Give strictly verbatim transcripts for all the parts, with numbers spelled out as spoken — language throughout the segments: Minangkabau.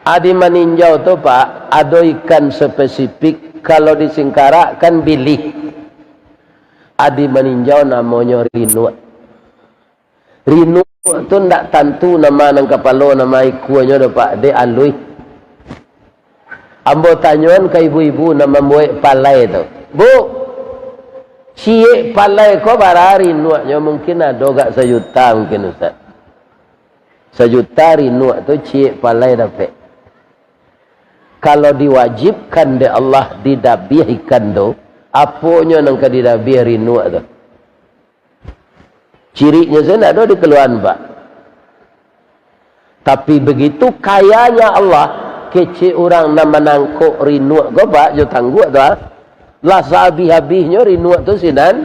Adi maninjau tu, Pak, ado ikan spesifik, kalau di Singkarak kan bilih. Adi maninjau namonyo rinuak. Rinuak tu ndak tantu nama nan kapalo, nama ikuanyo doh, Pak, dek aluih. Ambo tanyoan ka ibu-ibu nan mambuek palai tu, "Bu, ciek palai ko bara rinuaknyo?" Mungkin ado gak sajuta mungkin, Ustaz. Sajuta rinuak tu ciek palai dapek. Kalau diwajibkan dek Allah didabiah ikan tu, aponyo nan ka didabiah rinuak tu? Ciriknyo sajo ndak ado dikaluaan, Pak. Tapi begitu kayanya Allah, kecek urang nan manangkok rinuak ko, Pak, jo tangguak tu, ah. Lah sahabih-habihnyo rinuak tu sinan,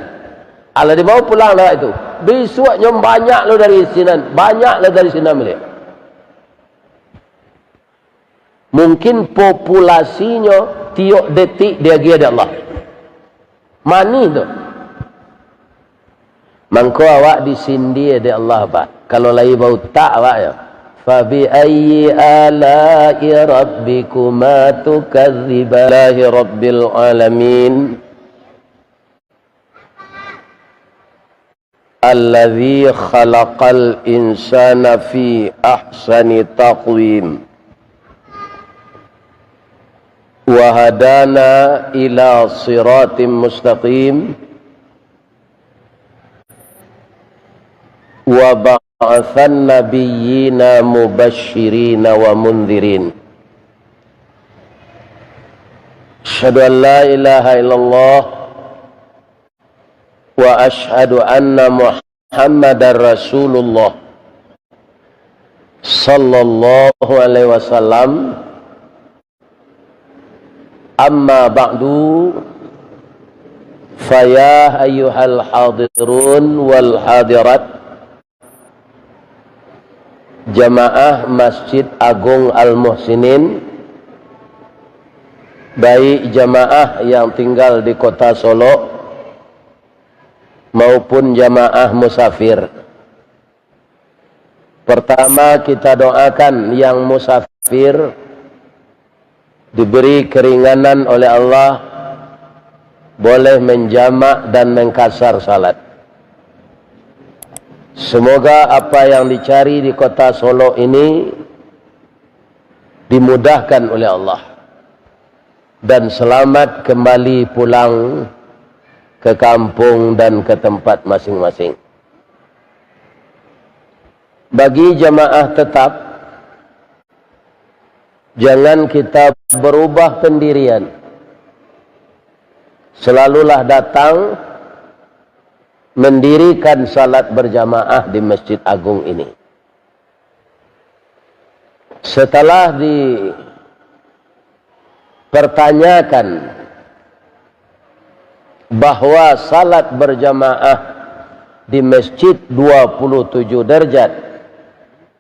alah dibawa pulang lah itu. Bisuaknyo banyak lo dari sinan, banyak lo dari sinan baliak. Mungkin populasinyo tiok detik diagiah dek Allah. Manih tu. Mangko awak disindia dek Allah, Pak. Kalau lai bautak awak yo. "Fabi ayyi ala'i rabbikuma tukadziban?" Alhamdulillahi rabbil alamin. Alladzi khalaqal insana fi ahsani taqwim. Wa hadana ila siratim mustaqim. Wa ba'atsan nabiyyina mubasysyirina wa mundzirin. Asyhadu an la ilaha illallah wa asyhadu anna Muhammadar Rasulullah sallallahu alaihi wasallam. Amma ba'du, faya ayyuhal hadirun wal hadirat, jamaah Masjid Agung Al-Muhsinin, baik jamaah yang tinggal di Kota Solok maupun jamaah musafir. Pertama, kita doakan yang musafir diberi keringanan oleh Allah, boleh menjamak dan mengkasar salat. Semoga apa yang dicari di Kota Solok ini dimudahkan oleh Allah dan selamat kembali pulang ke kampung dan ke tempat masing-masing. Bagi jamaah tetap, jangan kita berubah pendirian. Selalulah datang mendirikan salat berjamaah di Masjid Agung ini. Setelah dipertanyakan bahwa salat berjamaah di masjid dua puluh tujuh derajat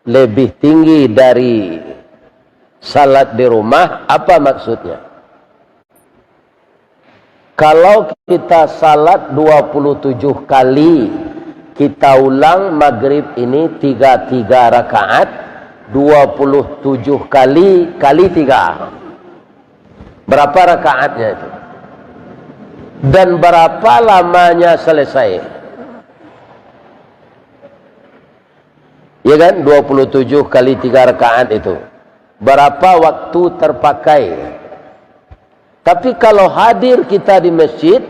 lebih tinggi dari salat di rumah, apa maksudnya? Kalau kita salat dua puluh tujuh kali, kita ulang magrib ini tiga-tiga rakaat, dua puluh tujuh kali, kali tiga. Berapa rakaatnya itu? Dan berapa lamanya selesai? Ya kan? Dua puluh tujuh kali tiga rakaat itu. Berapa waktu terpakai? Tapi kalau hadir kita di masjid,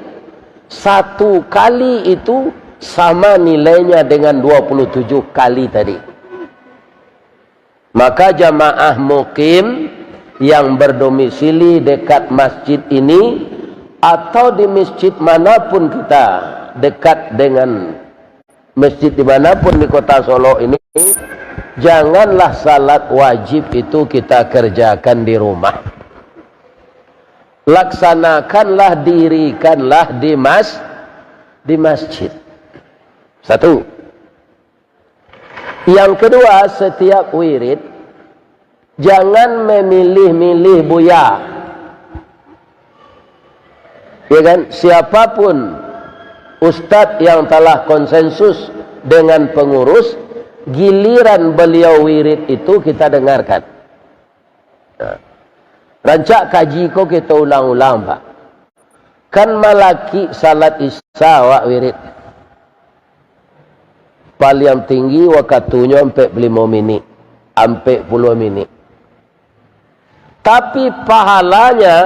satu kali itu sama nilainya dengan dua puluh tujuh kali tadi. Maka jamaah mukim yang berdomisili dekat masjid ini atau di masjid manapun kita dekat dengan masjid di manapun di Kota Solok ini, janganlah salat wajib itu kita kerjakan di rumah. Laksanakanlah, dirikanlah di mas-, di masjid. Satu. Yang kedua, setiap wirid, jangan memilih-milih buya. Ya kan? Siapapun ustadz yang telah konsensus dengan pengurus, giliran beliau wirid itu kita dengarkan. Rancak kaji ko kito ulang-ulang, Pak. Kan malakik salat Isya awak wirid. Paliang tinggi wakatunyo ampek puluah limo minik, ampek puluah minik. Tapi pahalanya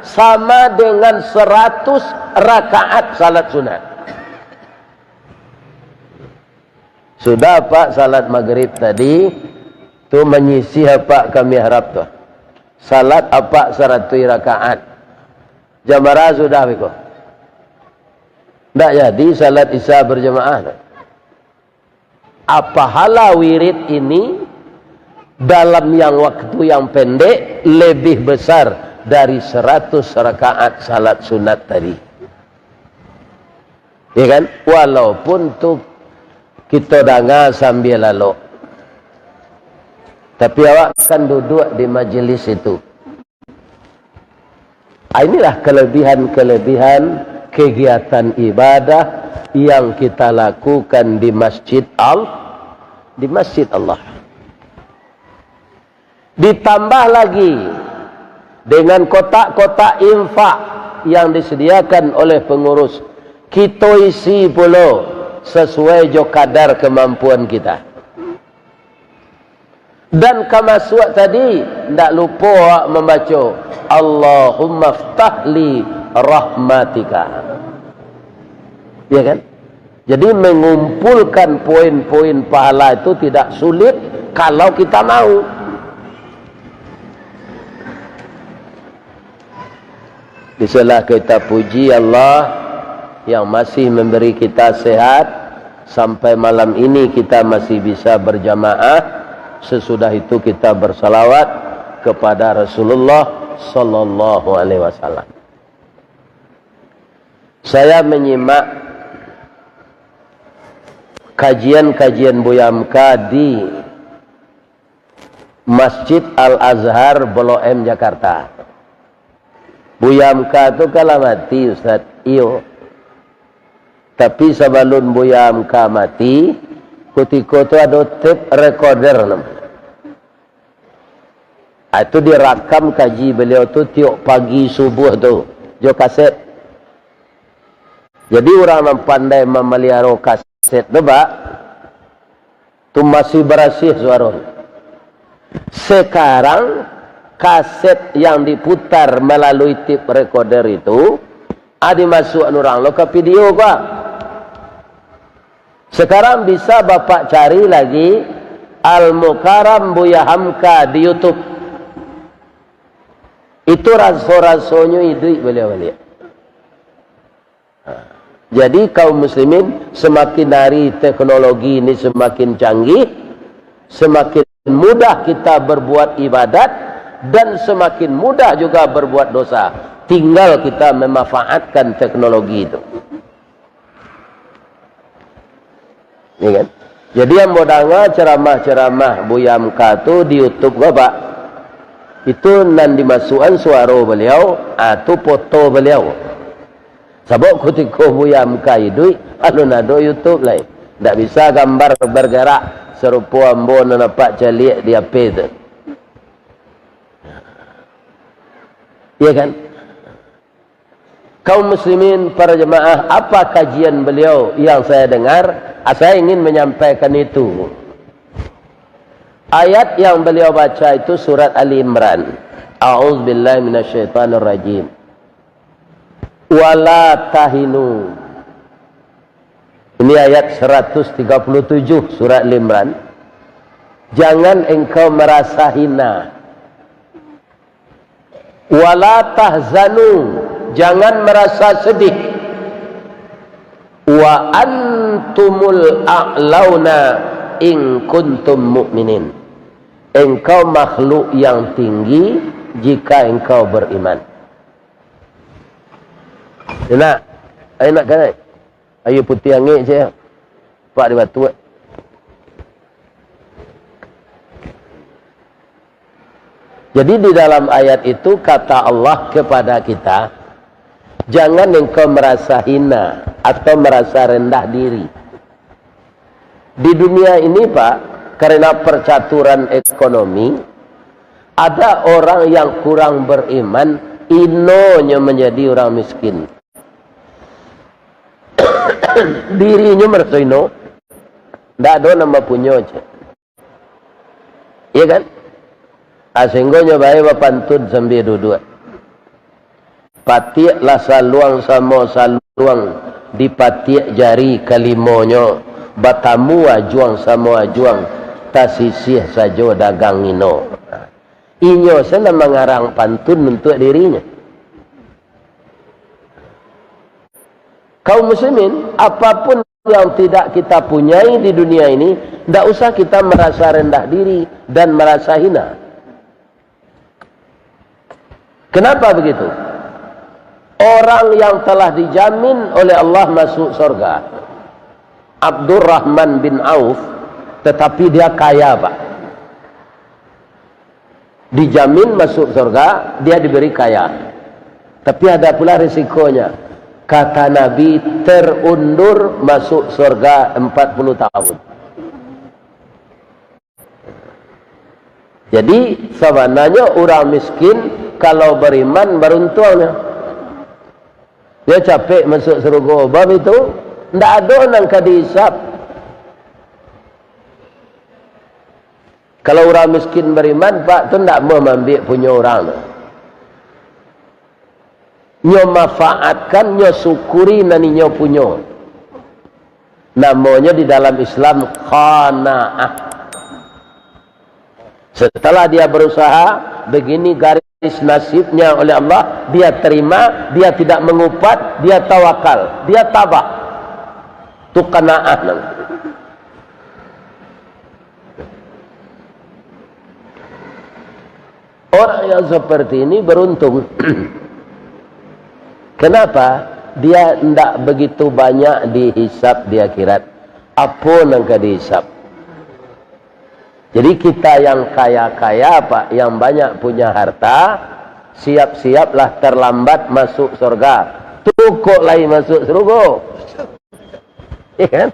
sama dengan saratus rakaat salat sunat. Sudah apak salat magrib tadi, tu manyisih apak ka mihrab tu. Salat apak saratuih rakaat. Jam bara sudah beko. Ndak jadi salat Isya berjamaah tu. Pahala wirid ini dalam yang waktu yang pendek lebih besar dari saratus rakaat salat sunat tadi. Ya kan? Walaupun tu kito danga sambia lalok. Tapi awak kan duduak di majelis itu. Ah, inilah kelebihan-kelebihan kegiatan ibadah yang kita lakukan di Masjid Al-, di Masjid Allah. Ditambah lagi dengan kotak-kotak infak yang disediakan oleh pengurus, kito isi pulo sesuai jo kadar kemampuan kita. Dan ka masuak tadi, ndak lupo awak mambaco, "Allahumma ftah li rahmatika." Ya kan? Jadi, mengumpulkan poin-poin pahala itu tidak sulit kalau kita mau. Bisalah kita puji Allah yang masih memberi kita sehat, sampai malam ini kita masih bisa berjamaah, sesudah itu kita bersalawat kepada Rasulullah sallallahu alaihi wasallam. Saya menyimak kajian-kajian Buya Hamka di Masjid Al-Azhar Blok M Jakarta. Buya Hamka tu kan lah mati, Ustaz. Iyo. Tapi sabalun Buya Hamka mati, kutiko tu ado tape recorder namonyo. Ah, itu dirakam kaji baliau tu tiok pagi subuh tu, jo kaset. Jadi, urang nan pandai mamaliharo kaset tu, Pak, tu masih barasiah suaronyo. Sekarang, kaset yang diputar malalui tape recorder itu, ah, dimasuakan urang lo ka video ko. Sekarang bisa Bapak cari lagi Al-Mukarram Buya Hamka di YouTube. Itu raso-rasonyo iduik baliau baliak. Ha. Jadi, kaum muslimin, semakin hari teknologi ini semakin canggih, semakin mudah kita berbuat ibadat, dan semakin mudah juga berbuat dosa. Tinggal kita memanfaatkan teknologi itu. Ya kan? Jadi, ambo danga ceramah-ceramah Buya Hamka tu di YouTube ko, Pak. Itu nan dimasuakan suaro baliau, ah, tu foto baliau. Sabab kutiko Buya Hamka iduik, alun ado YouTube lai. Ndak bisa gambar bergerak sarupo ambo nan nampak caliak di H P tu. Iya kan? Kaum muslimin, para jemaah, apa kajian beliau yang saya dengar? Ah, saya ingin menyampaikan itu. Ayat yang beliau baca itu surat Ali Imran. A'udzubillahi minasyaitonirrajim. "Wala tahinu." Ini ayat seratus tiga puluh tujuh surat Ali Imran. Jangan engkau merasa hina. "Wala tahzanu," jangan merasa sedih. "Wa antumul a'launa in kuntum mu'minin." Engkau makhluk yang tinggi jika engkau beriman. Enak. Enak kan, eh? Aia putiah angek, cek. Pak di batuak. Jadi, di dalam ayat itu, kata Allah kepada kita, "Jangan engkau merasa hina atau merasa rendah diri." Di dunia ini, Pak, karena percaturan ekonomi, Ada orang yang kurang beriman, inonyo manjadi urang miskin. Dirinyo maraso ino, ndak ado nan bapunyo, cek. Iya kan? Ah, sahinggo nyo bae bapantun sambia duduak. Patiaklah saluang samo saluang, dipatiak jari kalimonyo, batamu ajuang samo ajuang, tasisih sajo dagang ino. Inyo se nan mangarang pantun untuak dirinyo. Kaum muslimin, apapun yang tidak kita punyai di dunia ini, ndak usah kita merasa rendah diri dan merasa hina. Kenapa begitu? Orang yang telah dijamin oleh Allah masuk surga, Abdurrahman bin Auf, tetapi dia kaya, Pak. Dijamin masuk surga, dia diberi kaya. Tapi ada pula risikonya. Kata Nabi, terundur masuk surga empat puluh tahun. Jadi, sabananyo urang miskin, kalau bariman, baruntuangnyo. Dia capek masuk sarugo. Bab itu, ndak ado nan ka dihisab. Kalau urang miskin bariman, Pak, tu ndak amuah maambiak punyo urang tu. Nyo manfaatkan, nyo syukuri nan inyo punyo. Namonyo di dalam Islam qanaah. Setelah dia berusaha, begini garis nasibnya oleh Allah, dia terima, dia tidak mengupat, dia tawakal, dia tabah. Tu qanaah namanya. Orang yang seperti ini beruntung. Kenapa? Dia ndak begitu banyak dihisab di akhirat. Apo nan ka dihisab? Jadi kita yang kaya-kaya, Pak, yang banyak punya harta, siap-siaplah terlambat masuk surga. Tu kok lai masuk surga. Iya kan?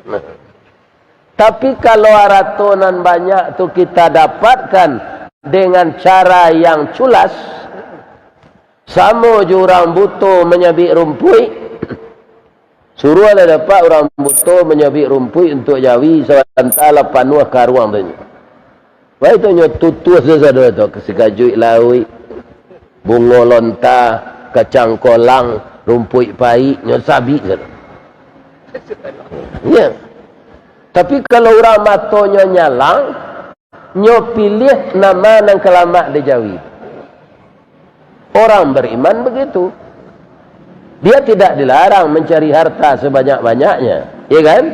Tapi kalau arato nan banyak tu kita dapatkan dengan cara yang culas, samo jo urang buto manyabik rumpuik, suruahlah dapek urang buto manyabik rumpuik untuak jawi, sabanta lah panuah karuang tu. Baitu nyo tutuah sasado tu, sikajuik lauik, bungo lonta, kacang kolang, rumpuik paik, nyo sabik sado. Ya. Tapi kalau urang matonyo nyalang, nyo piliah nan ma nan ka lamak dijawi. Orang beriman begitu. Dia tidak dilarang mencari harta sebanyak-banyaknya, ya kan?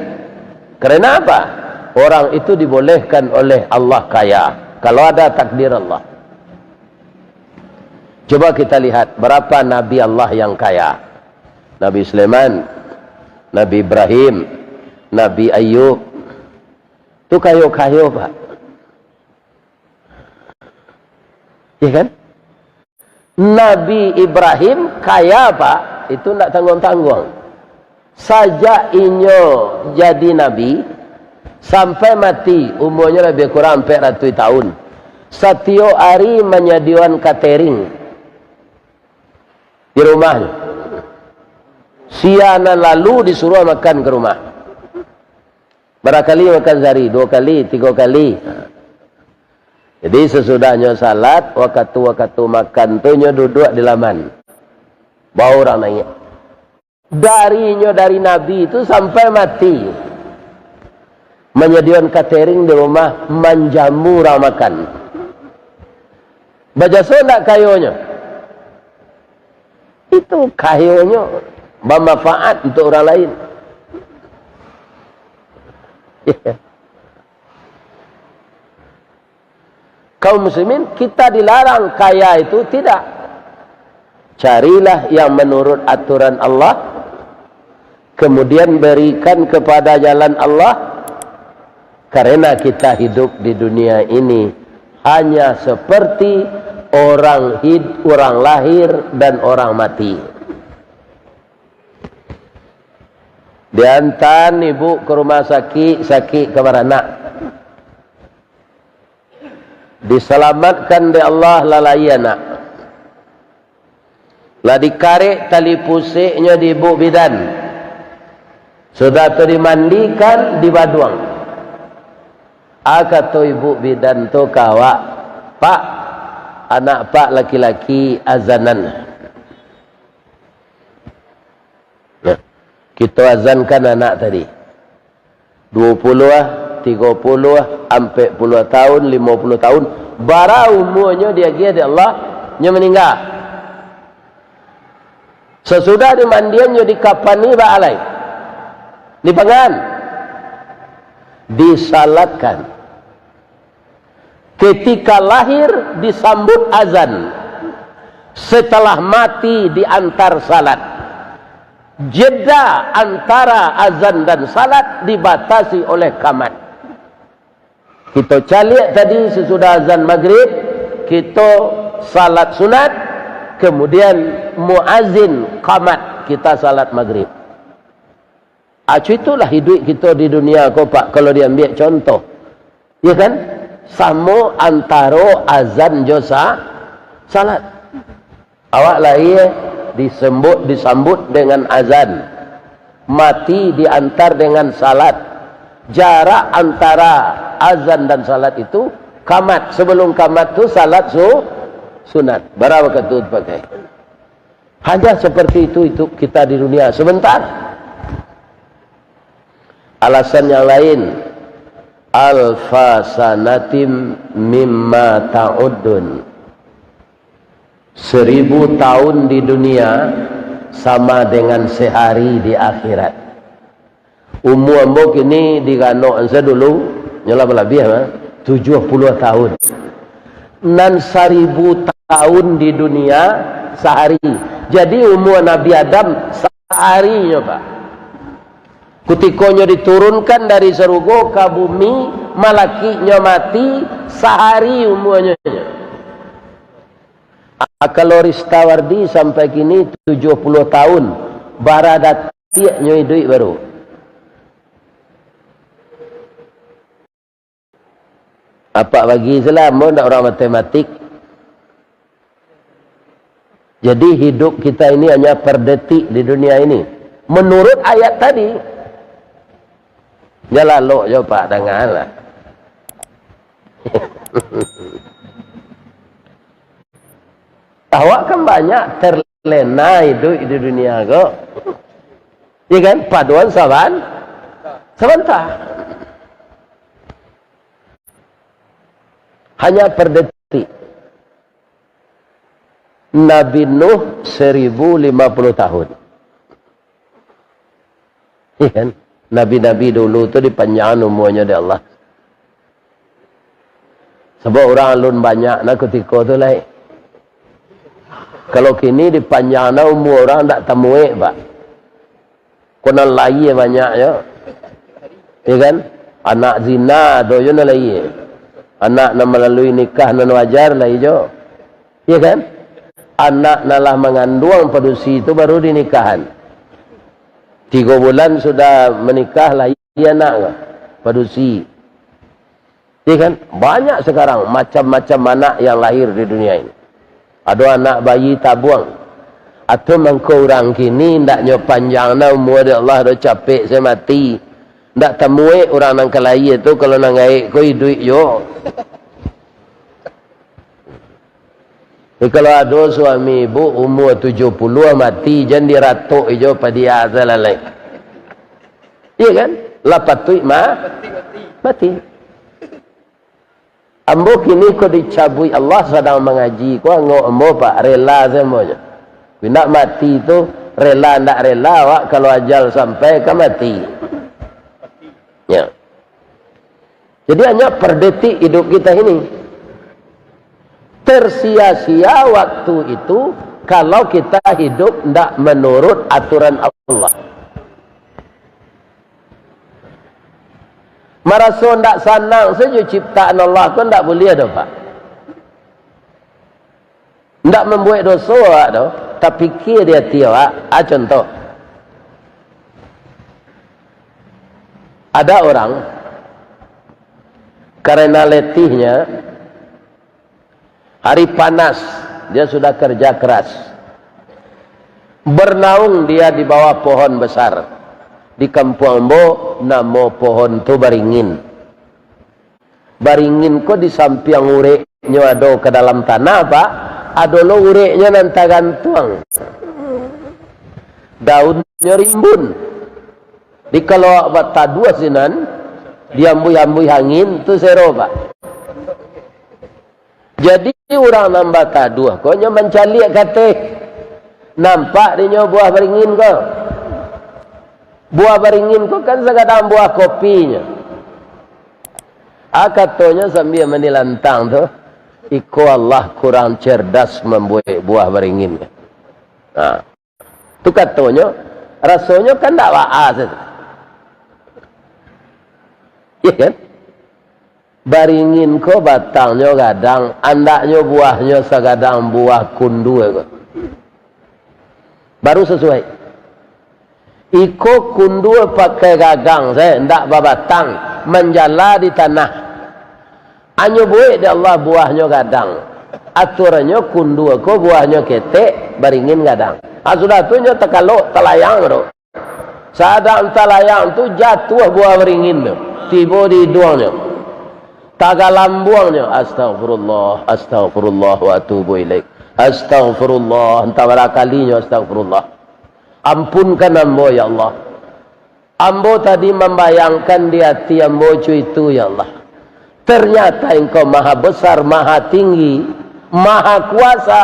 Karena apa? Orang itu dibolehkan oleh Allah kaya, kalau ada takdir Allah. Coba kita lihat berapa nabi Allah yang kaya. Nabi Sulaiman, Nabi Ibrahim, Nabi Ayub. Tu kayo-kayo, Pak. Iya kan? Nabi Ibrahim kaya, Pak, itu ndak tangguang-tangguang. Sajak inyo jadi nabi, sampai mati, umuanyo labiah kurang ampek ratuih tahun, satiok ari manyadiakan katering di rumahnyo. Sia nan lalu disuruah makan ka rumah. Barakali makan sahari, duo kali, tigo kali. Jadi, sasudahnyo salat, wakatu-wakatu makan tu, nyo duduak di laman. Baru urang naiak. Dari nyo dari nabi tu sampai mati, manyadiakan katering di rumah, manjamu urang makan. Bajaso ndak kayonyo? Itu kayonyo bamanfaat untuak urang lain. Kaum muslimin, kita dilarang kaya itu tidak. Carilah yang menurut aturan Allah, kemudian berikan kepada jalan Allah, karena kita hidup di dunia ini hanya seperti orang hid-, orang lahir dan orang mati. Diantan ibu ka rumah sakik, sakik ka baranak. Disalamatkan dek Allah, lah lahia anak. Lah dikarek tali puseknyo di ibuk bidan. Sudah tu dimandikan, dibaduang. A kato ibuk bidan tu ka awak, "Pak, anak Pak laki-laki azanan." Nah, kito azankan anak tadi. Duo puluah, tigo puluah, ampek puluah tahun, limo puluah tahun. Bara umuanyo diagiah dek Allah, nyo maningga. Sasudah dimandian, nyo dikapani, baa lai? Dipangan. Disalatkan. Ketika lahir disambut azan, setelah mati diantar salat. Jeda antara azan dan salat dibatasi oleh kamat. Kito caliak tadi, sesudah azan magrib, kito salat sunat, kemudian muazin kamat, kita salat magrib. Acu, itulah hiduik kito di dunia ko, Pak, kalau diambiak contoh. Ya kan? Samo antaro azan jo sa-, salat. Awak lahia disambut, disambut dengan azan. Mati diantar dengan salat. Jarak antara azan dan salat itu kamat. Sebelum kamat tu salat su-, sunat. Bara wakatu tu pakai? Hanya seperti itu, itu kita di dunia sebentar. Alasan yang lain, "Alfa sanatim mimma ta'uddun." Seribu tahun di dunia sama dengan sehari di akhirat. Umua ambo kini diganok se dulu, nyo lah balabiah, ha? Tujuah puluah tahun. Nan saribu tahun di dunia sahari. Jadi, umua Nabi Adam saharinyo, Pak. Kutiko nyo diturunkan dari sarugo ka bumi, malakiknyo mati, sahari umuanyo. A, kalau Ristawardi sampai kini tujuah puluah tahun, bara datiak nyo iduik baru. Apak bagi salah, ambo ndak urang matematik. Jadi, hidup kita ini hanya per detik di dunia ini. Menurut ayat tadi, jalalo jo, Pak, dangalah. Awak kan banyak terlena hidup di dunia ko. Ya kan? Paduan saban-, sabanta. Hanya per detik. Nabi Nuh seribu lima puluh tahun. Iya kan? Nabi-nabi dulu tu dipanjangkan umuanyo dek Allah. Sabab urang alun banyak na kutiko tu lai. Kalau kini dipanjang na umua urang ndak tamuek, Pak. Ko nan lahia banyak yo. Iya kan? Anak zina ado jo nan lahia. Anak nan malalui nikah nan wajar lahia jo. Iya kan? Anak nan lah manganduang padusi tu baru dinikahan. Tigo bulan sudah manikah, lahia anak ko, padusi. Iya kan? Banyak sekarang macam-macam anak yang lahir di dunia ini. Ado anak bayi tabuang. Atau mangko urang kini ndak nyo panjang na umua dek Allah, ado capek se mati. Ndak tamuek urang nan ka lahia tu, kalau nan gaek ko iduik juo. Jadi, kalau ado suami ibu umua tujuah puluah mati, jan diratok ijo padia salalai. Iya kan? Lah patuik ma-, mati. Ambo kini ko dicabuik Allah sadang mangaji ko, angok ambo, Pak, rela se ambo nyo. Indak mati tu, rela ndak rela, awak kalau ajal sampai ka mati. Ya. Jadi, hanya per detik hidup kita ini. Tersia-sia waktu itu kalau kita hidup ndak menurut aturan Allah. Maraso ndak sanang sajo ciptaan Allah ko ndak buliah doh, Pak. Ndak mambuek doso awak tu, tapikia di ati awak. A, contoh. Ada orang, karena letihnya, Hari panas, dia sudah kerja keras. Bernaung dia di bawah pohon besar. Di kampuang ambo, namo pohon tu baringin. Baringin ko di sampiang ureknyo ado ka dalam tanah, Pak. Ado lo ureknyo nan tagantuang. Daunnyo rimbun. Di kalau awak bataduah sinan, diambuih-ambuih angin, tu sero, Pak. Jadi, urang nan bataduah ko nyo mancaliak ka ateh. Nampak dinyo buah baringin ko. Buah baringin ko kan sagadang buah kopinyo. Ah, katonyo sambia manilantang tu, "Iko Allah kurang cerdas mambuek buah baringin." Nah. Tu katonyo, rasonyo kan ndak baa se tu. Iya kan? Baringin ko batangnyo gadang, andaknyo buahnyo sagadang buah kundua ko. Baru sasuai. Iko kundua pakai gagang se, ndak babatang, manjala di tanah. Anyo buek dek Allah buahnyo gadang. Aturannyo kundua ko buahnyo ketek, baringin gadang. Ah, sudah tu nyo takalok, talayang tu. Sadang talayang tu jatuah buah baringin tu. Tibo di iduangnyo. Tagalambuangnyo, "Astagfirullah, astagfirullah wa atubu ilaik. Astagfirullah," entah bara kalinyo, "Astagfirullah. Ampunkan ambo, ya Allah. Ambo tadi mambayangkan di ati ambo co itu, ya Allah. Ternyata Engkau Maha Besar, Maha Tinggi, Maha Kuasa.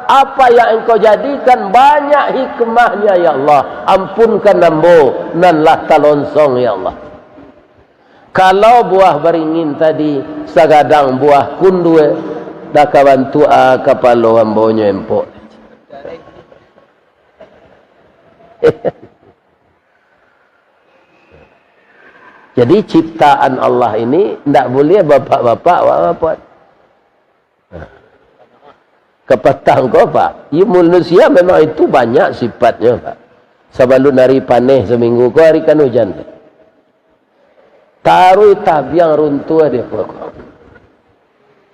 Apa yang Engkau jadikan banyak hikmahnya, ya Allah. Ampunkan ambo nan lah talonsong, ya Allah." Kalau buah baringin tadi sagadang buah kundua, dah ka bantuak, ah, kapalo ambo nyo empok. Jadi, ciptaan Allah ini ndak buliah bapak-bapak awak rapat. Kapatang ko, Pak. Iyo, manusia memang itu banyak sifatnyo, Pak. Sabalun hari paneh saminggu ko, hari kan hujan. Taruih tabiang runtuah di pokok.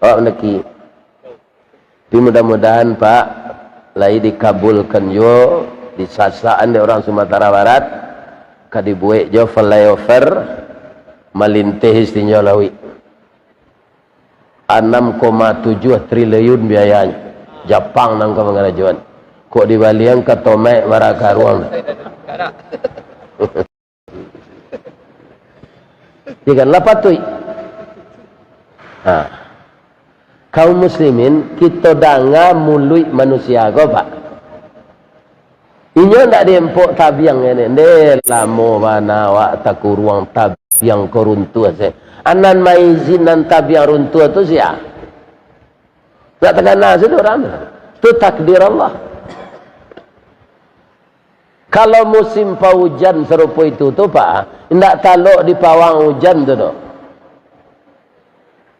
Awak mandaki. Tapi mudah-mudahan, Pak, lai dikabulkan juo, disasakan dek urang Sumatera Barat, ka dibuek juo flyover, malintih istinyo lauik. Anam koma tujuah triliun biayanyo. Japang nan ka mangarajoan. Kok dibalian ka Tomaik bara karuang. Ya kan, lah patuik. Ha. Kaum muslimin, kito danga muluik manusia ko, Pak. Inyo ndak diempok tabiang ini. Ndeh, lamo bana awak takuruang tabiang ko runtuah se. Anan maizin nan tabiang runtuah tu sia? Ndak takana se tu urang tu. Tu takdir Allah. Kalau musim paujan sarupo itu tu, Pak, indak talok di pawang ujan tu doh.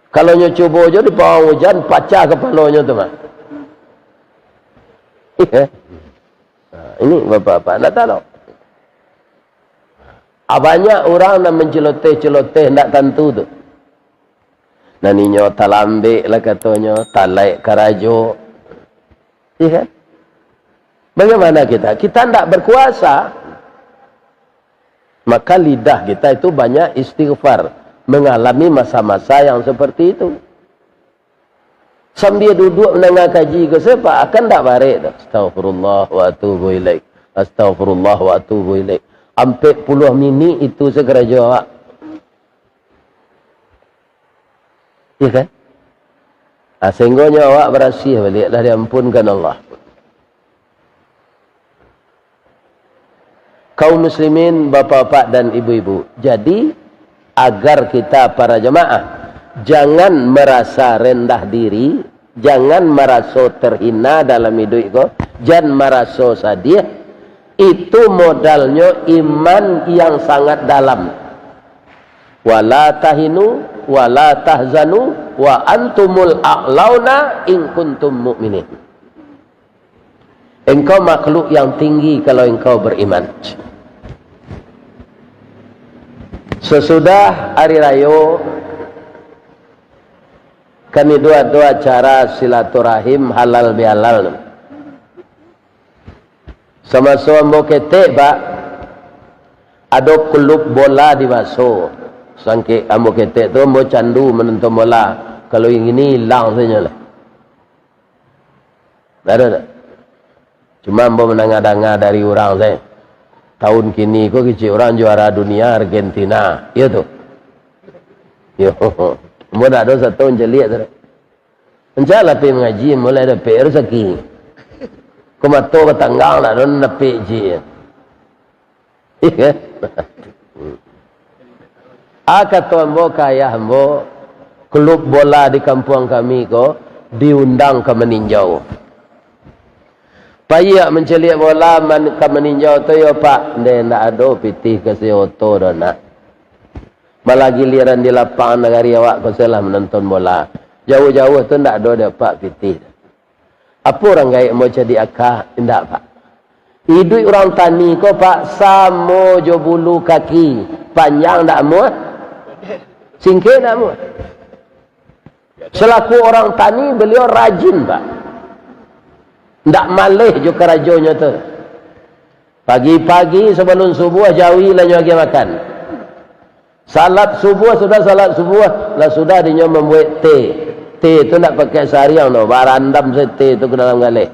Kalau nyo cubo jo di pawang ujan, pacah kapalonyo tu, Pak. Iya. Nah, ini bapak-bapak, ndak talok. Ah, banyak urang nan manceloteh-celoteh ndak tantu tu. Nan inyo talambek lah katonyo, talaik karajo. Iya kan? Bagaimana kita? Kita ndak berkuasa. Maka lidah kita itu banyak istighfar, mengalami masa-masa yang seperti itu. Sambia duduak mandanga kaji ko, sapak akan ndak barek tu. Astagfirullah wa atubu ilaik. Astagfirullah wa atubu ilaik. Ampek puluah minik itu sakarajo awak. Iya kan? Ah, sehinggonyo awak barasiah baliak, lah diampunkan Allah. Kaum muslimin, bapak-bapak dan ibu-ibu, jadi, agar kita para jamaah jangan merasa rendah diri, jangan maraso terhina dalam iduik ko, jan maraso sadiah, itu modalnyo iman yang sangat dalam. "Wala tahinu, wala tahzanu, wa antumul a'launa in kuntum mu'minin." Engkau makhluk yang tinggi kalau engkau beriman. Sesudah hari rayo, Kan itu ado acara silaturahim halal bihalal tu. Samaso ambo ketek, Pak, ado klub bola di Baso. Sangkek ambo ketek tu, ambo candu manonton bola. Kalau yang ini ilang sajo lah. Ado tak? Cuma ambo mandanga-danga dari urang sajo. Tahun kini ko kecek urang juara dunia Argentina. Iyo tu. Iyo. Ambo ndak ado sato mancaliak tu. Ancak lah pai mangaji, mulai dapek rasaki. Ko mato batanggang lah, don dapek ji. Iya. Ah, kato ambo ka ayah ambo, klub bola di kampuang kami ko diundang ka maninjau. Paiak mancaliak bola man-, ka maninjau tu yo, Pak. Ndeh, ndak ado pitih ka si oto doh, nak. Malah giliran di lapangan nagari awak ko salah manonton bola. Jauah-jauah tu ndak ado dapek pitih. Apo urang gaek ambo cadiak aka? Indak, Pak. Iduik urang tani ko, Pak, samo jo bulu kaki. Panjang ndak amuah, singkek ndak amuah. Selaku orang tani, beliau rajin, Pak. Ndak maleh jo karajonyo tu. Pagi-pagi sabalun subuah, jawi lah nyo agiah makan. Salat subuah, sudah salat subuah, lah sudah dinyo mambuek teh. Teh tu ndak pakai sariang doh, barandam se teh tu ka dalam galeh.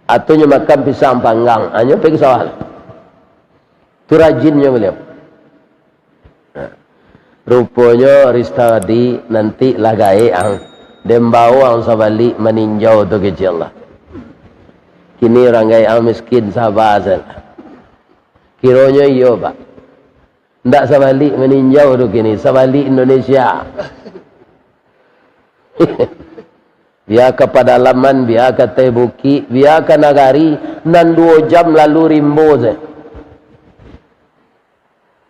Atau nyo makan pisang panggang, ha, nyo pai ka sawah lah. Tu rajinnyo baliau. Nah, ruponyo Rista tadi nanti lah gaek ang, den bao ang sabalik maninjau tu kecek lah. Kini urang gaek ang miskin, saba sajo. Kironyo iyo, Pak. Ndak sabalik maninjau tu kini, sabalik Indonesia. Bia ka padalaman, bia ka ateh bukik, bia ka nagari, nan duo jam lalu rimbo se.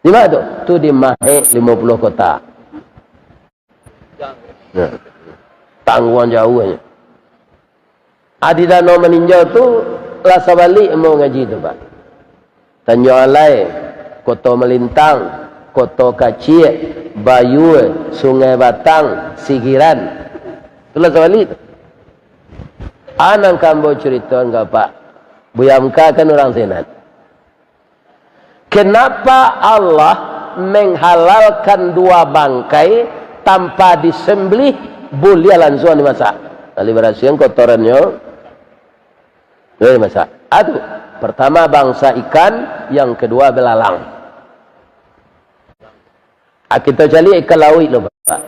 Di ma tu? Tu di Mahek Limo Puluah Kota. Nah, tangguang jauahnyo. Adi Danau Maninjau tu lah sabalik ambo ngaji tu, Pak. Tanjuang Alai, Koto Malintang, Koto Kaciak, Bayua, Sungai Batang, Sigiran. Tu lah sabalik tu. A nan ka ambo curitoan ka Pak. Buya Hamka kan urang sinan. Kenapa Allah menghalalkan dua bangkai tanpa disembelih, buliah lansuang dimasak? Lah barasiahan kotorannyo, buliah dimasak. Atu, pertama bangsa ikan, yang kedua belalang. Ah, kito caliak ikan lauik lo, Pak.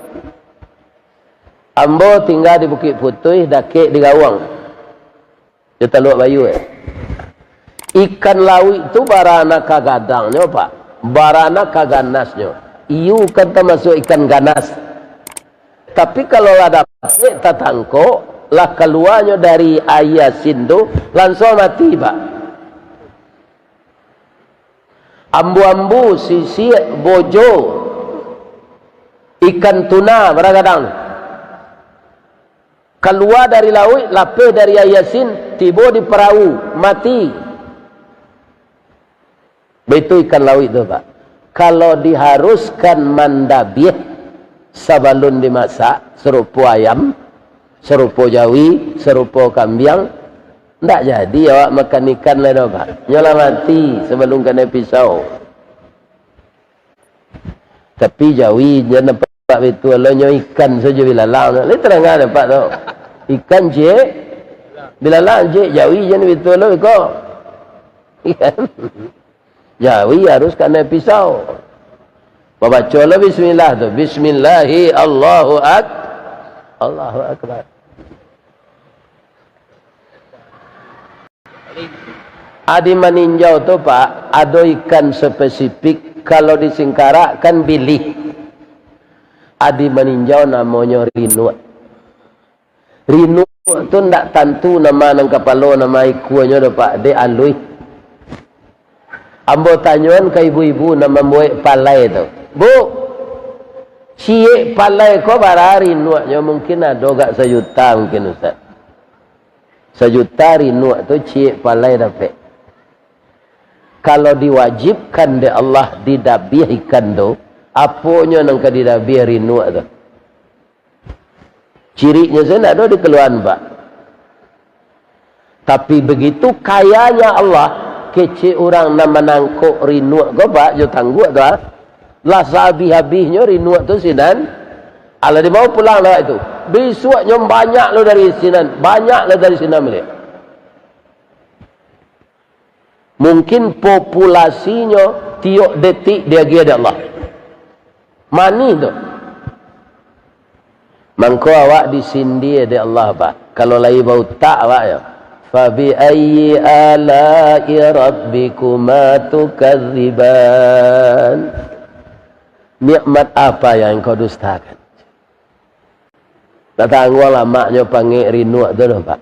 Ambo tingga di Bukik Putuih, dakek di Gawang. Di Taluak Bayu, eh. Ikan lauik tu barana ka gadangnyo, Pak. Barana ka ganasnyo. Iyu kan tamasuak ikan ganas. Tapi kalau lah dapek tatangkok, lah kaluanyo dari aia asin tu, lansuang mati, Pak. Ambu-ambu, sisiak, bojo, ikan tuna bara gadang tu. Kalua dari lauik, lapeh dari aia asin, tibo di parau, mati. Baitu ikan lauik tu, Pak. Kalau diharuskan mandabiah sabalun dimasak, sarupo ayam, sarupo jawi, sarupo kambiang, ndak jadi awak makan ikan lai doh, Pak. Nyo lah mati sabalun kanai pisau. Tapi jawi jan nampak baitu, alonyo ikan sajo bilalang. Lai tadanga dek Apak tu. Ikan ciek bilalang, ciek jawi jan baitu lo iko. Ikan. Jawi harus kanai pisau. Babaco lo bismillah tu. Bismillahi Allahu Ak-, Allahu Akbar. Adi maninjau tu, Pak, ado ikan spesifik, kalau di Singkarak kan bilih. Adi maninjau namonyo rinuak. Rinuak tu ndak tantu nama nan kapalo, nama ikuanyo doh, Pak, dek aluih. Ambo tanyoan ka ibu-ibu nan mambuek palai tu. "Bu, ciek palai ko bara rinuaknyo?" Mungkin ado gak sajuta mungkin, Ustaz. Sajuta rinuak tu ciek palai dapek. Kalau diwajibkan dek Allah didabiah ikan tu, aponyo nan ka didabiah rinuak tu? Ciriknyo sajo ndak ado dikaluaan, Pak. Tapi begitu kayanya Allah, kecek urang nan manangkok rinuak ko, Pak, jo tangguak tu, ah. Lah sahabih-habihnyo rinuak tu sinan, alah dibawo pulang lah itu. Bisuaknyo banyak lo dari sinan, banyak lo dari sinan baliak. Mungkin populasinyo tiok detik diagiah dek Allah. Manih tu. Mangko awak disindia dek Allah, Pak. Kalau lai bautak awak, yo. "Fabi ayyi ala'i rabbikuma tukadziban?" Nikmat apa yang engkau dustakan? Tak tangguang lamaknyo pangek rinuak tu doh, Pak.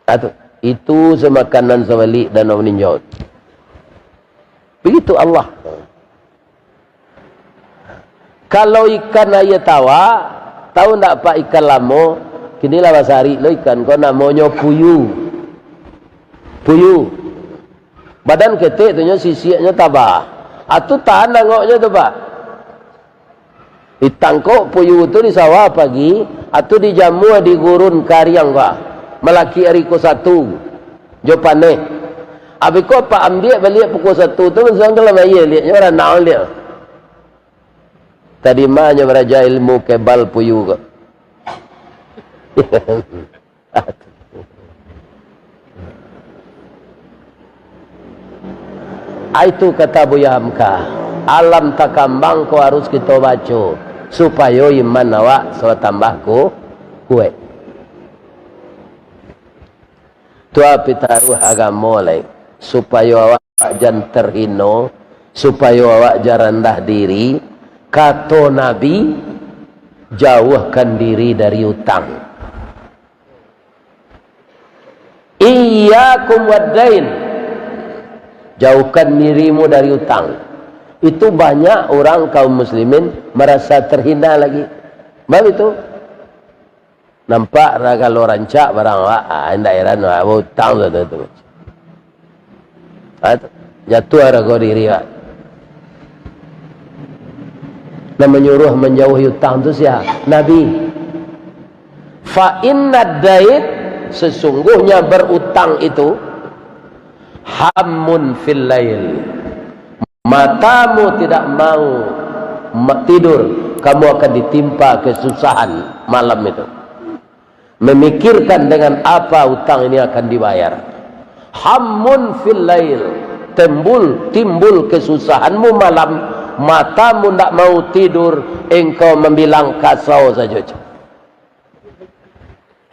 Atu, itu samakanan sabalik danau ninjo. Begitu Allah. Kalau ikan aia tawak, tahu ndak, Pak, ikan lamo? Kini lah basarik lo ikan ko, namonyo puyu. Puyu. Badan ketek tu nyo, sisiaknyo tabah. Atu tahan angoknyo tu, Pak. Ditangkok puyu tu di sawah pagi, atu dijamua di gurun kariang ko, malakik ari pukua satu jo paneh. Abih ko Pak ambiak baliak pukua satu tu, mansuang ka dalam aia, liaknyo ranau liak. Tadi mah nyo baraja ilmu kebal puyu ko. Ah, itu kata Buya Hamka, alam takambang ko harus kito baco, supayo iman awak so tambah ku-, kuaik. Tu a pitaruah agamo lai, supayo awak jan terhino, supayo awak jan randah diri. Kato Nabi, jauahkan diri dari utang. Iyyakum waddain. Jauhkan dirimu dari utang. Itu banyak urang kaum muslimin marasa terhina lagi. Baitu. Nampak lah kalau rancak barang awak, ah, indak heran, ah, bautang tu, tu, tu. Ah, tu, jatuah harago diri awak. Nan manyuruah manjauhi utang tu sia? Nabi. Fa innad dain, sesungguhnya berutang itu, hammun fil lail. Matamu tidak mau ma-, tidur, kamu akan ditimpa kesusahan malam itu. Memikirkan dengan apa utang ini akan dibayar. Hammun fil lail, timbul, timbul kesusahanmu malam, matamu ndak mau tidur, engkau mambilang kasau sajo.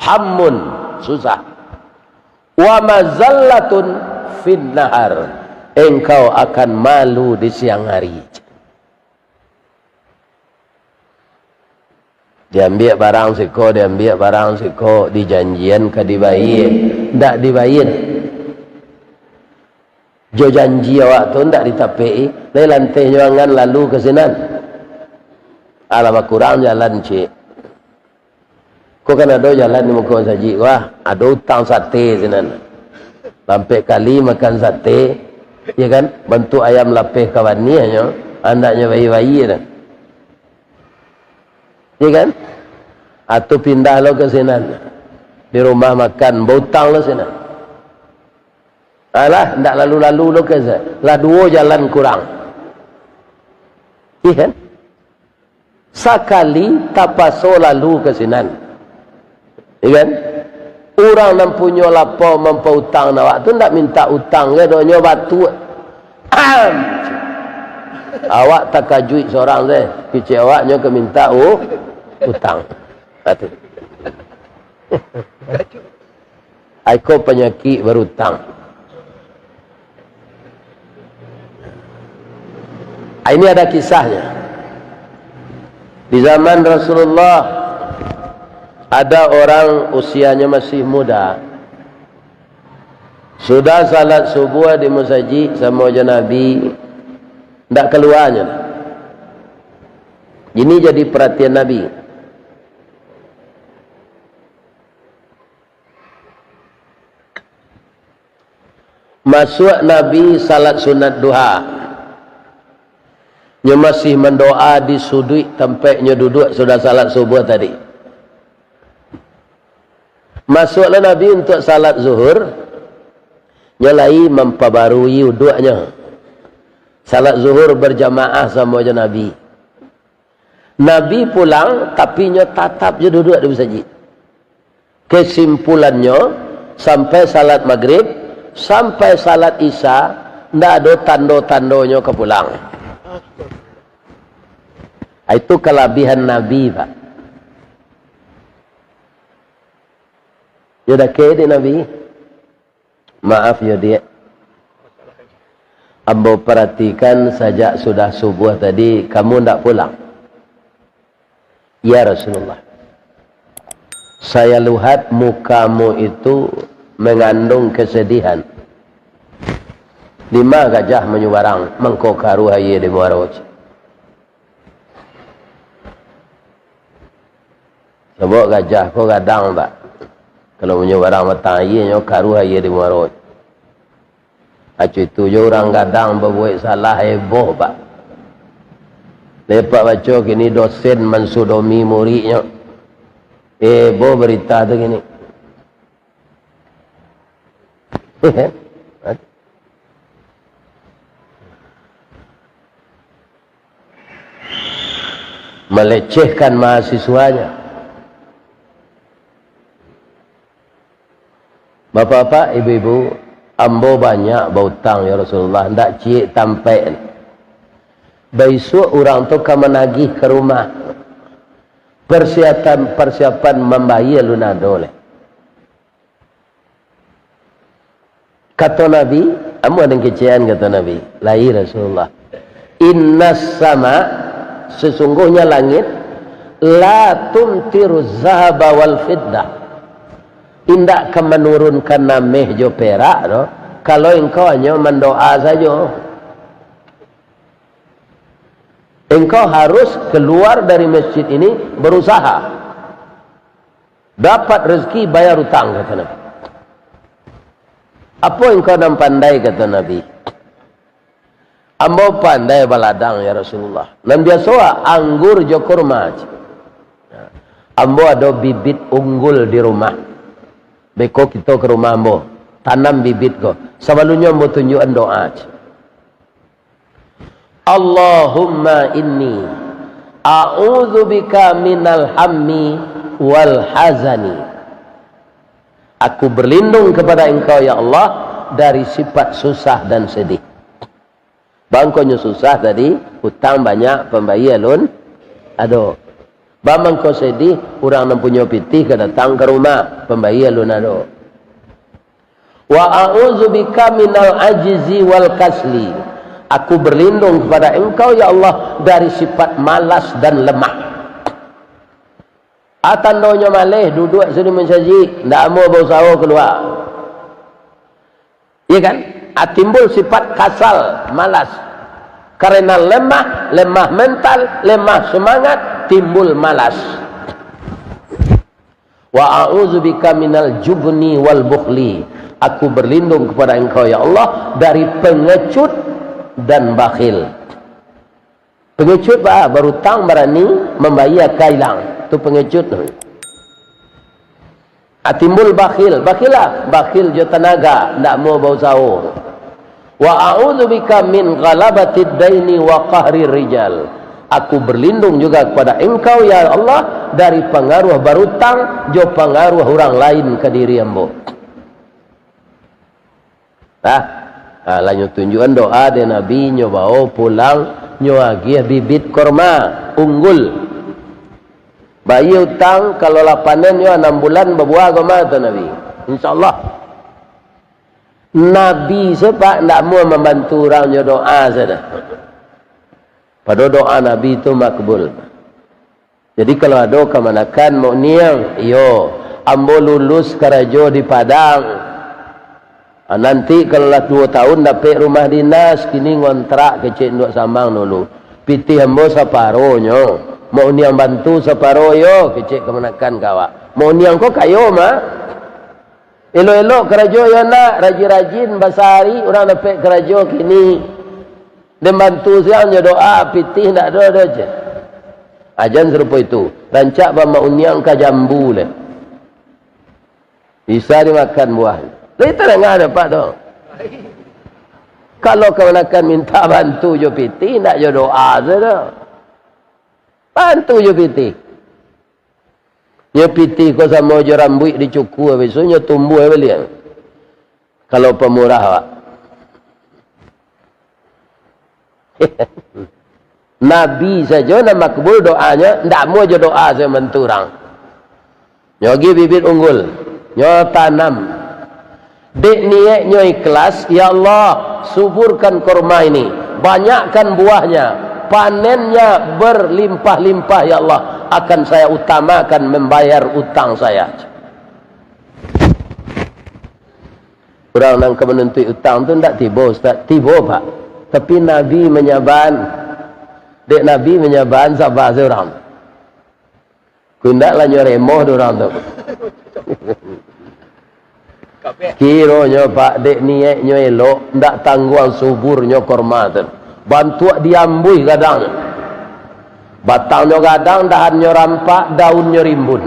Hammun, susah. Wa mazallatun fin nahar, engkau akan malu di siang hari. Diambiak barang siko, diambiak barang siko, dijanjian ka dibayia, ndak dibayia. Jo janji awak tu ndak ditapek-i, lai lantehnyo angan lalu ka sinan. Alah bakurang jalan, cik. Ko kan ado jalan di muko masajik ko, ah, ado utang sate sinan. Lah ampek kali makan sate, ya kan? Bantuak ayam lapeh ka baniahnyo, andaknyo bayi-bayi tu. Ya kan? Atu pindah lo ka sinan. Di rumah makan, bautang lo sinan. Alah, ndak lalu-lalu lo ka sinan. Lah duo jalan kurang. Iya kan? Sakali tapaso lalu ka sinan. Iya kan? Urang nan punyo lapau mampautang awak tu ndak minta utang, ge, donyo batuak. Am! Awak takajuik sorang teh, kecek awaknyo ka minta u-, utang. Ha, tu. Ai ko panyakik barutang. Ah, ini ada kisahnya. Di zaman Rasulullah, ada orang usianya masih muda. Sudah salat subuh di masajik samo jo Nabi, ndak kaluanyo. Ini jadi perhatian Nabi. Masuak Nabi salat sunat duha. Nyo masih mandoa di suduik tampek nyo duduak sudah salat subuah tadi. Masuaklah Nabi untuak salat zuhur, nyo lai mampabarui uduaknyo. Salat zuhur bajamaah samo jo Nabi. Nabi pulang, tapi nyo tatap jo duduak di masajik. Kesimpulannyo, sampai salat Magrib, sampai salat Isya, ndak ado tando-tandonyo ka pulang. Itu kalabihan Nabi, Pak. Yo dakek dek Nabi. Maaf yo, Diak. Ambo paratikan sajak sudah subuah tadi, kamu ndak pulang. Ya Rasulullah, saya lihat mukamu itu mengandung kesedihan. Dima gajah manyubarang, mangko karuah aia di muaro. Sabab gajah ko gadang, Pak. Kalau manyubarang batang aia, nyo karuah aia di muaro. Acu itu jo urang gadang babuek salah, heboh, Pak. Lepak baco kini dosen mansudomi muridnyo. Heboh berita tu kini. Melecehkan mahasiswanya. Bapak-bapak, ibu-ibu, ambo banyak bautang, ya Rasulullah, ndak ciek tampek. Baisuak urang tu ka managih ka rumah. Persiapan, persiapan mambayia alun ado lai. Kato Nabi, amuah den kecekan, kato Nabi, lai Rasulullah. Innas sama, sesungguhnya langit, la tumtiru zahaba wal fiddah. Indak ka manurunkan ameh jo perak doh, kalau engkau hanyo mandoa sajo. Engkau harus keluar dari masjid ini berusaha. Dapat rezeki, bayar utang, kata Nabi. Apo engkau nan pandai, kata Nabi. Ambo pandai baladang, ya Rasulullah. Nan biaso, anggur jo kurma. Ambo ado bibit unggul di rumah. Beko kito ka rumah ambo, tanam bibit ko. Sabalunnyo ambo tunjuakan doa. Allahumma inni a'udzubika minal hammi wal hazani. Aku berlindung kepada Engkau, ya Allah, dari sifat susah dan sedih. Bangkonyo susah tadi, utang banyak, pambayia alun ado. Bamangko sedih, urang nan punyo pitih ka datang ka rumah, pambayia alun ado. Wa a'udzubika minal ajzi wal kasli. Aku berlindung kepada Engkau, ya Allah, dari sifat malas dan lemah. Ah, tandonyo maleh, duduak sini mancajik, ndak amuah bausaho kalua. Iya kan? Ah, timbul sifat kasal, malas. Karena lemah, lemah mental, lemah semangat, timbul malas. Wa a'udzubika minal jubni wal bukhli. Aku berlindung kepada Engkau, ya Allah, dari pengecut dan bakhil. Pengecut ba, barutang barani, mambayia ka ilang. Tu pengecut. Ah, timbul bakhil. Bakhil lah. Bakhil jo tanaga, ndak mau bausaho. Wa a'udzubika min ghalabatid daini wa qahrir rijal. Aku berlindung juga kepada Engkau, ya Allah, dari pangaruah barutang jo pangaruah urang lain ka diri ambo. Nah, ha, lah nyo tunjuakan doa dek Nabi, nyo bao pulang, nyo agiah bibit korma unggul. Bayia utang, kalau lah panen nyo anam bulan babuah korma, kata Nabi. Insya Allah. Nabi se, Pak, ndak amuah mambantu urang nyo doa sajo. Padahal doa Nabi tu makbul. Jadi, kalau ado kamanakan, Mak Uniang, iyo, ambo lulus karajo di Padang. Ah, nanti kalau lah duo tahun dapek rumah dinas, kini ngontrak, kecek Induak Samang dulu. Pitih ambo saparonyo, Mak Uniang bantu saparo, iyo, kecek kamanakan ka awak. Mak Uniang ko kayo, Mak. Elok-elok karajo, iyo ndak, rajin-rajin, basahari urang dapek karajo kini. Den bantu siang jo doa, pitih ndak ado, ado je. Ajan sarupo itu. Rancak bamauniang ka jambu leh. Bisa dimakan buah. Lai tadanga dek Apak tu. Kalau kamanakan minta bantu jo pitih, ndak jo doa sajo. Bantu jo pitih. Nyo pitih ko samo jo rambuik dicukur, bisuak nyo tumbuah baliak. Kalau pamurah awak. Nabi sajo nan makbul doanyo, ndak amuah jo doa sajo bantu urang. Nyo agiah bibit unggul, nyo tanam. Dek niaiknyo ikhlas, "Ya Allah, suburkan korma ini, banyakkan buahnya, panennya berlimpah-limpah, ya Allah, akan saya utamakan membayar utang saya." Urang nan ka manuntuik utang tu ndak tibo, Ustaz. Tibo, Pak. Tapi Nabi manyaban. Dek Nabi manyaban, saba se urang. Kok indak lah nyo remoh dek urang tu. Kironyo, Pak, dek niaiknyo elok, ndak tangguang suburnyo korma tu. Bantuak diambuih gadangnyo. Batangnyo gadang, dahannyo rampak, daunnyo rimbun.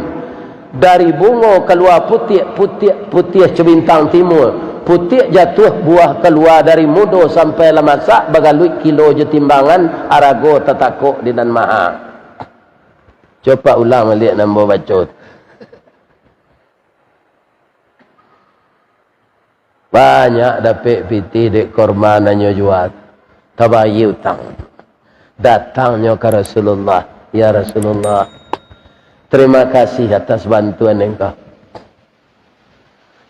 Dari bungo kalua putiak, putiak, putiah co bintang timua. Putiak jatuah, buah kalua dari mudo sampai lah masak, bagaluik kilo jo timbangan, arago tatakok di nan maha. Cubo ulang baliak nan ambo baco tu. Banyak dapek pitih dek korma nan nyo jua, tabayia utang. Datangnyo ka Rasulullah, "Ya Rasulullah, terima kasih atas bantuan Engkau.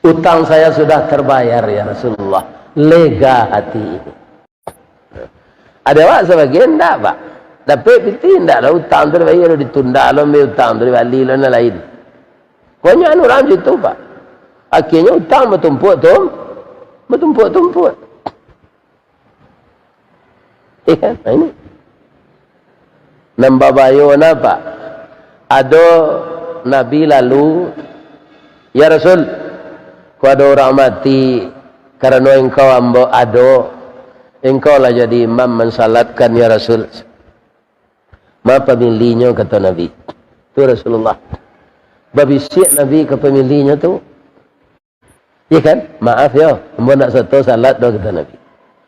Utang saya sudah terbayar, ya Rasulullah. Lega hati ini." Ado awak sabagian ndak, Pak. Dapek pitih ndak lah, utang tu dibayia, ditunda lo ambiak utang tu, dibali lo nan lain. Banyak urang macam tu, Pak. Akhirnyo utang batumpuak tu, batumpuak-tumpuak. Iya kan? Nah, ini. Nan babayo napa? Ado Nabi lalu, "Ya Rasul, ko ado urang mati, karano engkau ambo ado, engkau lah jadi imam mansalatkan, ya Rasul." "Ma pamilinyo?" kato Nabi. Tu Rasulullah. Babisiak Nabi ka pamilinyo tu. Iya kan? "Maaf yo, ambo ndak sato salat doh," kato Nabi.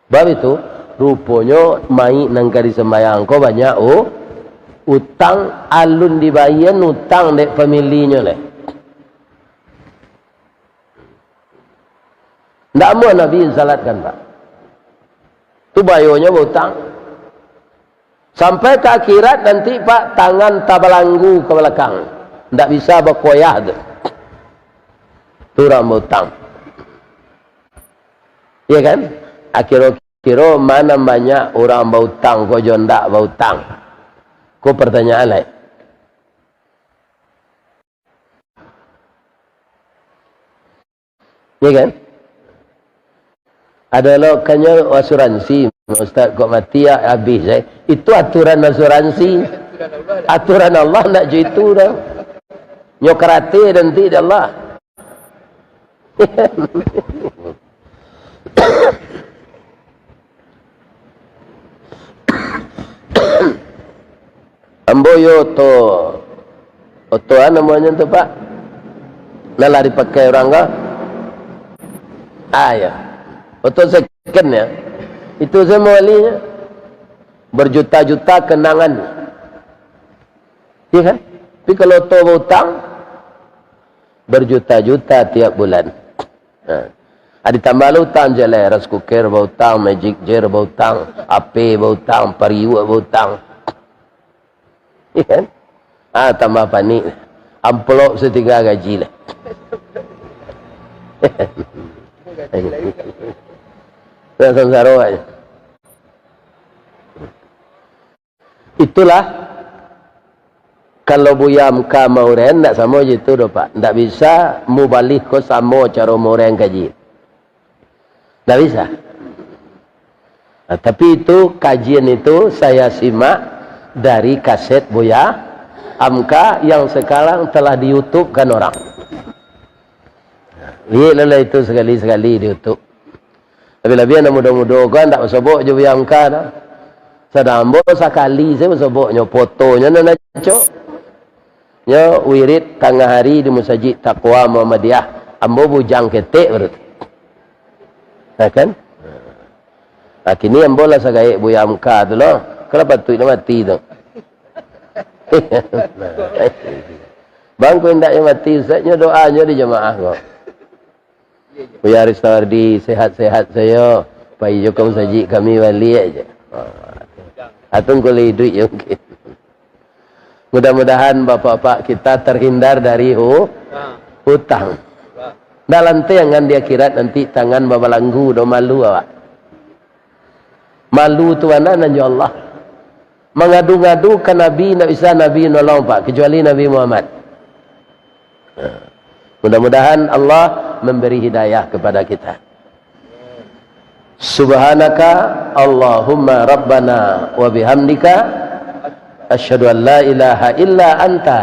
Bab itu, ruponyo mayik nan ka disambahayang ko banyak u-, utang, alun dibayia utang dek pamilinyo leh. Ndak amuah Nabi salatkan, Pak. Tu bayonyo bautang. Sampai ka akhirat nanti, Pak, tangan tabalanggu ka balakang. Ndak bisa bakoyah tu. Tu urang bautang. Iya kan? Akiro-kiro ma nan banyak urang bautang ko jo ndak bautang? Ko pertanyaan lai. Iya kan? Ado lo kanyo asuransi, Ustaz, kok mati ya habis, eh. Itu aturan asuransi. Aturan Allah ndak jo itu doh. Nyo karate nanti dek Allah. Ambo yo oto, oto a namonyo tu, Pak? Nan lah dipakai urang ko? Ah, yo. Oto second yo. Itu sajo balinyo. Berjuta-juta kenangan. Iya kan? Tapi kalau oto bautang, berjuta-juta tiap bulan. Ha. Ah, ditambah lo utang je lah, rice cooker bautang, Magic Jar bautang, H P bautang, pariuak bautang. Iya kan? Ah, tambah panik. Amplop satingga gaji lah. Nak sansaro aja. Itulah, kalau Buya Hamka mauraian, ndak samo jo itu doh, Pak. Ndak bisa mubalih ko samo caro mauraian kaji. Ndak bisa. Nah, tapi itu, kajian itu saya simak dari kaset Buya Hamka yang sekarang telah di-YouTube-kan orang. Liek lah itu sekali-sekali di YouTube. Labiah-labiah anak mudo-mudo ko, ndak basobok jo Buya Hamka doh. Sadang ambo sakali sajo basoboknyo, fotonyo nan acok. Nyo wirid tangah hari di Musajik Taqwa Muhammadiyah. Ambo bujang ketek baru tu. Nah, kan? Nah, kini ambo lah sagaek Buya Hamka tu lo. Kalau patuik dah mati tu. Bang, ko indaknyo mati, Ustaz, nyo doanyo di jamaah ko. Buya Ristawardi, sehat-sehat sajo. Pai jo ka musajik kami baliak aja. Atun ko lai iduik yo mungkin. Mudah-mudahan bapak-bapak kita terhindar dari hu-, hutang. Ndak lantiangan di akhirat nanti tangan babalanggu do malu awak. Malu tu bana nan jo Allah. Mangadu-ngadu ka Nabi, ndak bisa Nabi nolong, Pak, kecuali Nabi Muhammad. Mudah-mudahan Allah memberi hidayah kepada kita. Subhanaka Allahumma Rabbana wa bihamdika, asyhadu an la ilaha illa anta,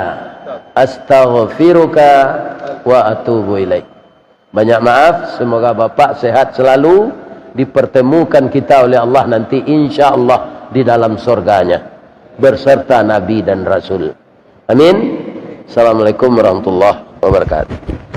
astaghfiruka wa atubu ilaik. Banyak maaf, semoga Bapak sehat selalu, dipertemukan kita oleh Allah nanti, insya Allah, di dalam surga-Nya, berserta Nabi dan Rasul. Amin. Assalamualaikum warahmatullahi wabarakatuh.